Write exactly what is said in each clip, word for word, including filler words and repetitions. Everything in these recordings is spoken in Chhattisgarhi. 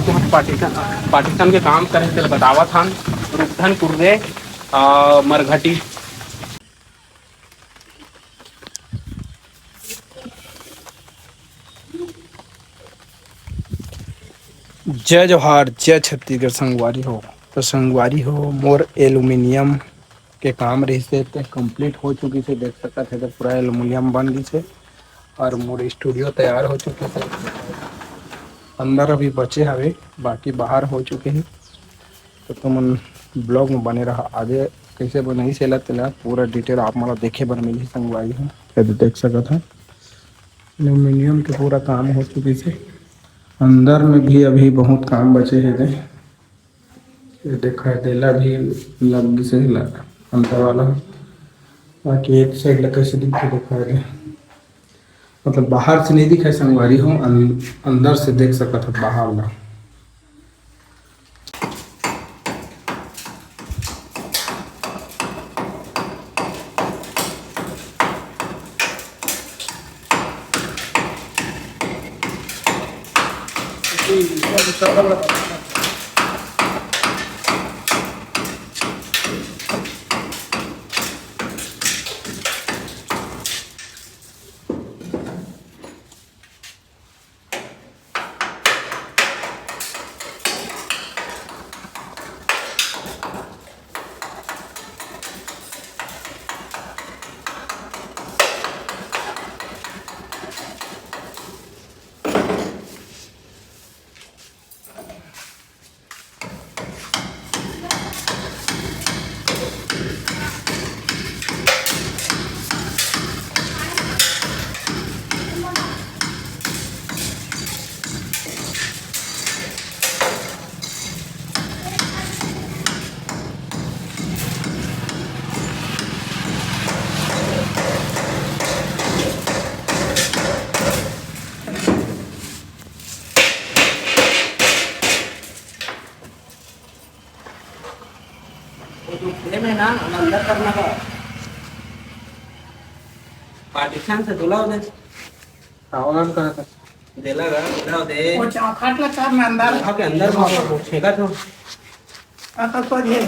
तुमन पार्टीशन, पार्टीशन के काम करे तेला बतावत हन। रुपधन कुर्रे, आ, मरघटी। जय जोहार, जय छत्तीसगढ़ संगवारी हो। तो संगवारी हो, मोर एल्यूमिनियम के काम रहिसे ते complete हो चुकिसे, देख सकत हे तो पूरा एल्यूमिनियम बन गिसे और मोर स्टूडियो तैयार हो चुकिसे। अंदर अभी बचे हवे, बाकी बाहर हो चुके हे। तो तुमन vlog में बने रहा, आगे कैसे बनाइस एला तेला पूरा detail आप मन ला देखे बर मिलही संगवारी हो। ये तो देख सकत हा एल्यूमिनियम के पूरा काम हो चुकिसे। अंदर में भी अभी बहुत काम बचे हे दे। ये देखा है, तेला भी लग गिसे ला अंदर वाला। बाकी एक side ला कैसे दिखथे देखा है दे। मतलब बाहर से नहीं दिखाई संगवारी हो, अन-, अंदर से देख सकत हो बाहर ला। वो जो frame है ना, वो अंदर करना का। पार्टीशन से धुला हो दे। सावधान करा था। देला गा, धुला हो दे। वो चौखट ला कर ना अंदर। वहाँ के अंदर में वो छेका था। आ, तो कुछ है।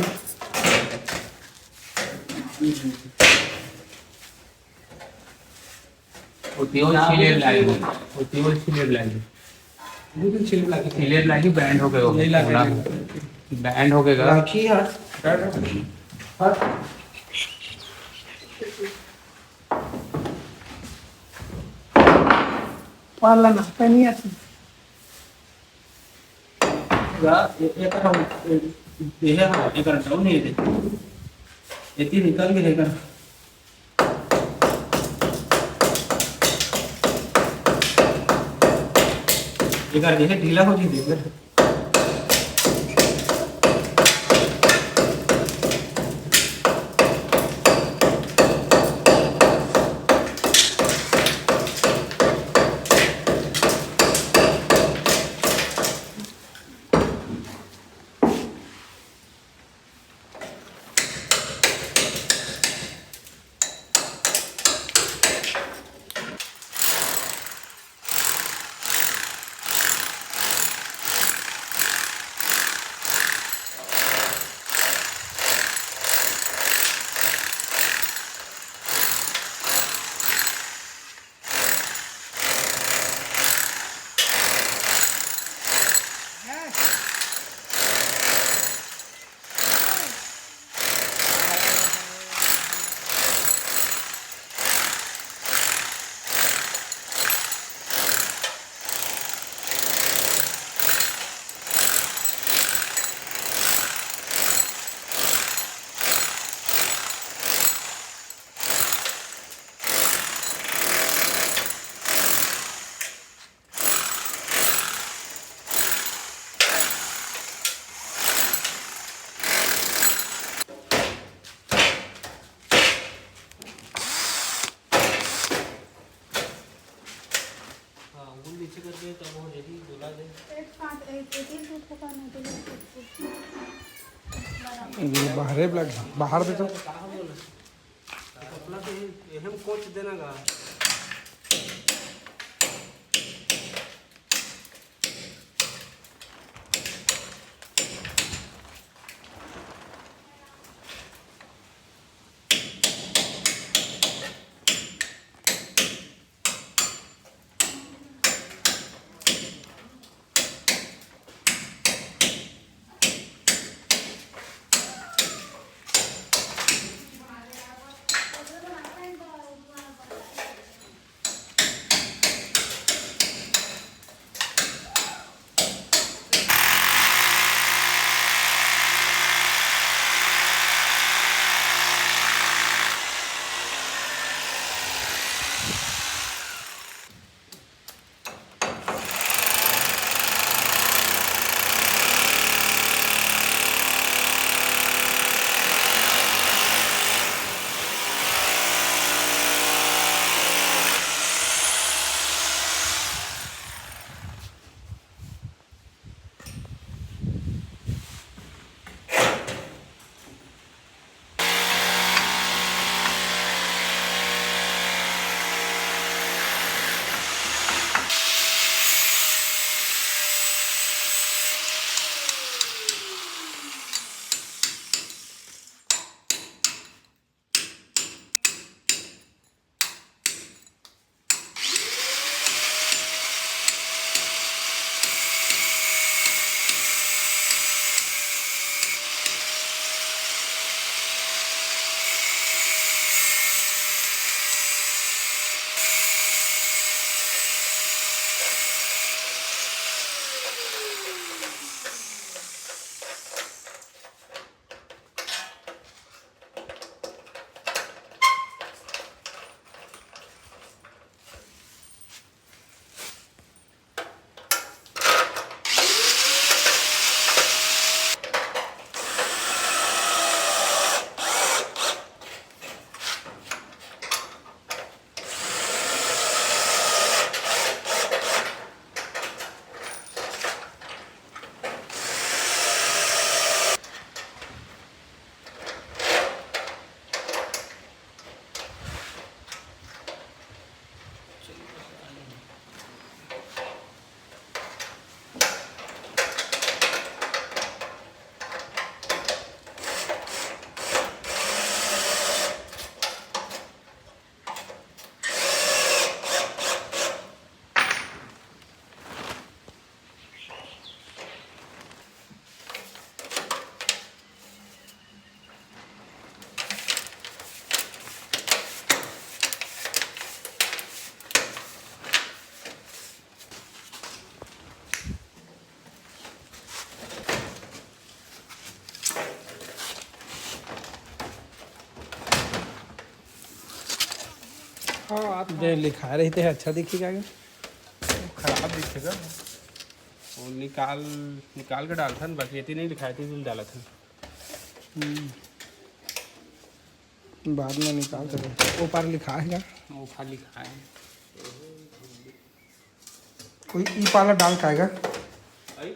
वो तेल छिले लागे, वो तेल छिले लागे। वो तो छिले लागे। छिले लागे, band हो गए हो। नहीं लागे। Band हो गया। लागी यार। वाला ना, पहनी आती। गा, ए-, एकर हम, ए-, ये है, हाँ, एकर down नहीं है। एती निकल के एकर। एकर जे है ढीला हो जी, एकर। हाँ, अंगुल नीचे करके तब वो यदि बोला दे। एक साथ एक, एक ही सूट को करना तो ये बाहरे लग, बाहर दे तो। कहाँ बोला? कपड़ा तो ये, ये हम कोच देना गा। हाँ, आप दे लिखाए रहिते हे, अच्छा दिखी का? खराब दिखेगा। वो निकाल, निकाल के डालथन, बाकी एती नहीं लिखाए, एती डालथन। हम्म। बाद में निकाल सकते। वो पार लिखा है क्या? वो पार लिखा है। कोई ई पाला डाल का आएगा? आई?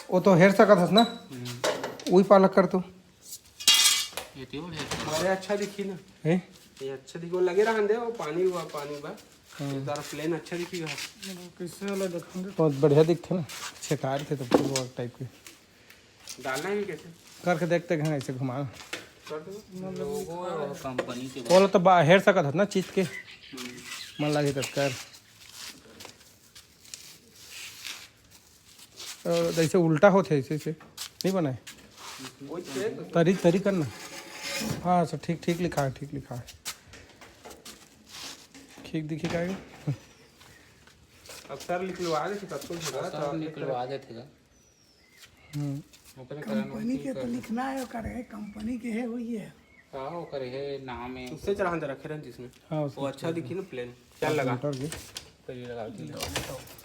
वो तो हेर सकत हस ना? हम्म। वही पाला कर तू। ये तो हेर सकत। अरे अच्छा दिखी ना। हैं? ये अच्छा दिखी, वो लगे रहन दे, वो पानी हुआ, पानी बा। हाँ। ये तारा प्लेन अच्छा दिखी गा। कैसे वाला देखांगे? बहुत बढ़िया दिखथे ना, छेकार थे तो फुटबॉल टाइप के। डालना है कैसे? करके देखते हैं, ऐसे घुमा। कर दो। लोगो और कंपनी के बोला तो बा-, हेर सकत हस ना चीज के। हम्म। मन लागे तो कर। अ, जैसे उल्टा होथे, ऐसे, ऐसे नहीं बनाए। वही छेद। तरी, तरी करना। हाँ, अच्छा, ठीक, ठीक लिखा है, ठीक लिखा है। ठीक दिखे का है? अक्सर निकलवा देथे, कतको जगह, सर तो निकलवा देथे गा। हम्म। ओकरे कारण कंपनी वही के तो कर लिखना है, ओकर है, कंपनी के है, वही है। हाँ, ओकर है, नाम है। उससे चढ़ा अंदर रखे रहन जिसमें। हाँ, उससे वो अच्छा चढ़ा। दिखी ना, प्लेन। चल लगा। मोटर के। तो ये लगा के।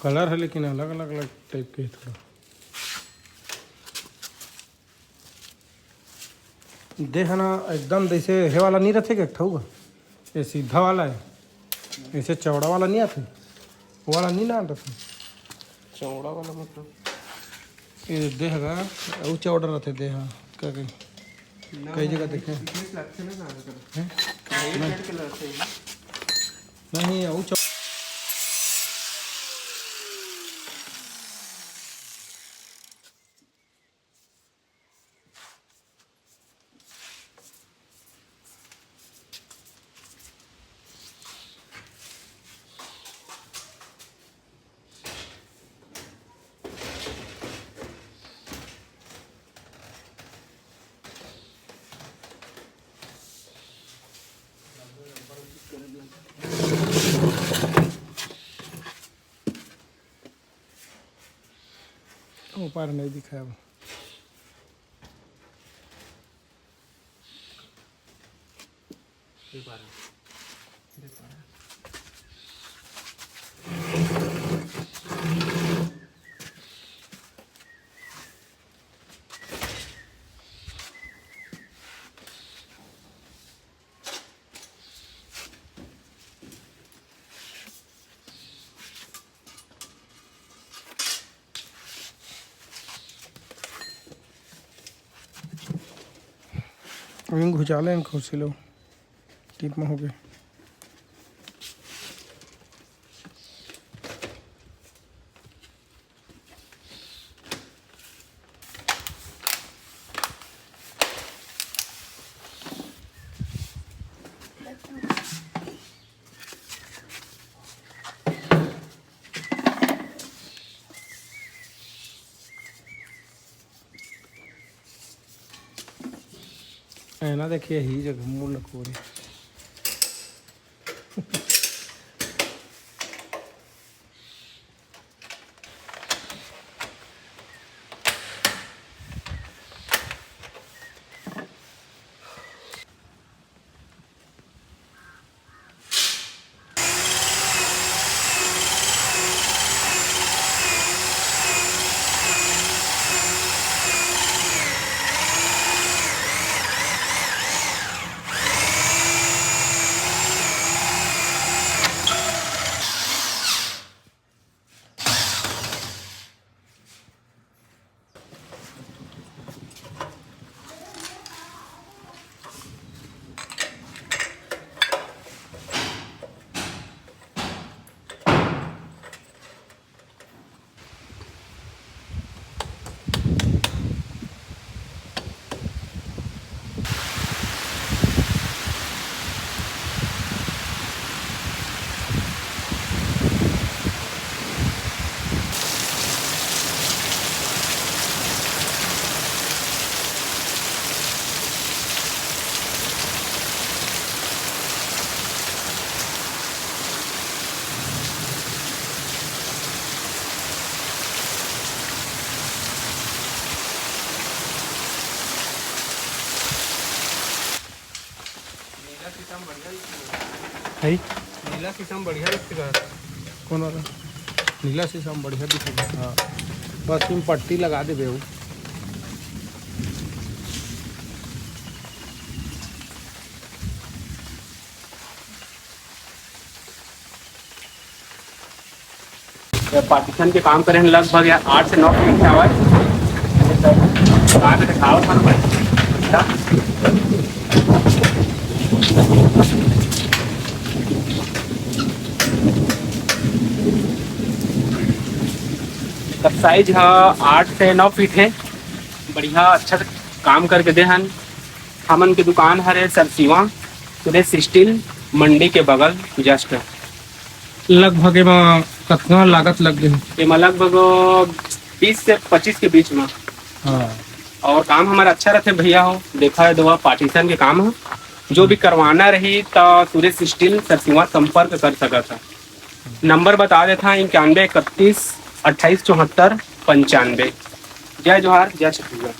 कलर है लेकिन अलग अलग अलग टाइप के है थोड़ा। देह ना एकदम जैसे हे वाला नहीं रथे, एक ठो ये सीधा वाला है, ऐसे चौड़ा वाला नहीं आथे, वो वाला नहीं ना रथे। चौड़ा वाला मतलब? ये देह का, वो चौड़ा रथे देह का, कहीं ना, कई जगह देखे। इसमें लगथे ना ज्यादातर। हैं? ये नहीं। रेड कलर से ही। नहीं, वो चौ- ऊपर नहीं दिखाया वो। विंग घुचाले हैं खुशी लो। टीप में हो गए। ऐना देखिए ही जगह मुंह लकोरे। है? नीला शीशम बढ़िया दिखथे। कौन वाला? नीला शीशम बढ़िया दिखथे। हाँ, बस तुम पट्टी लगा देबे वो। ये पार्टीशन के काम करे हैं, लगभग यार आठ से नौ फीट के आवाज। काम में दिखाओ सर भाई। एकर साइज ह आठ से नौ फीट है। बढ़िया अच्छा से काम करके दे हन। हमन के दुकान हरे सरसीवा सुरेश स्टील मंडी के बगल जस्ट। लगभग एमा कतना लागत लग गे? एमा लगभग बीस से पच्चीस के बीच में। हाँ। और काम हमारा अच्छा रहते भैया हो, देखा है दुआ पार्टीशन के काम है। जो भी करवाना रही तो सुरेश स्टील सरसीवा संपर्क कर सकत है। नंबर बता देता है, इक्यानवे इकतीस अट्ठाईस चौहत्तर पंचानवे। जय जोहार, जय छत्तीसगढ़।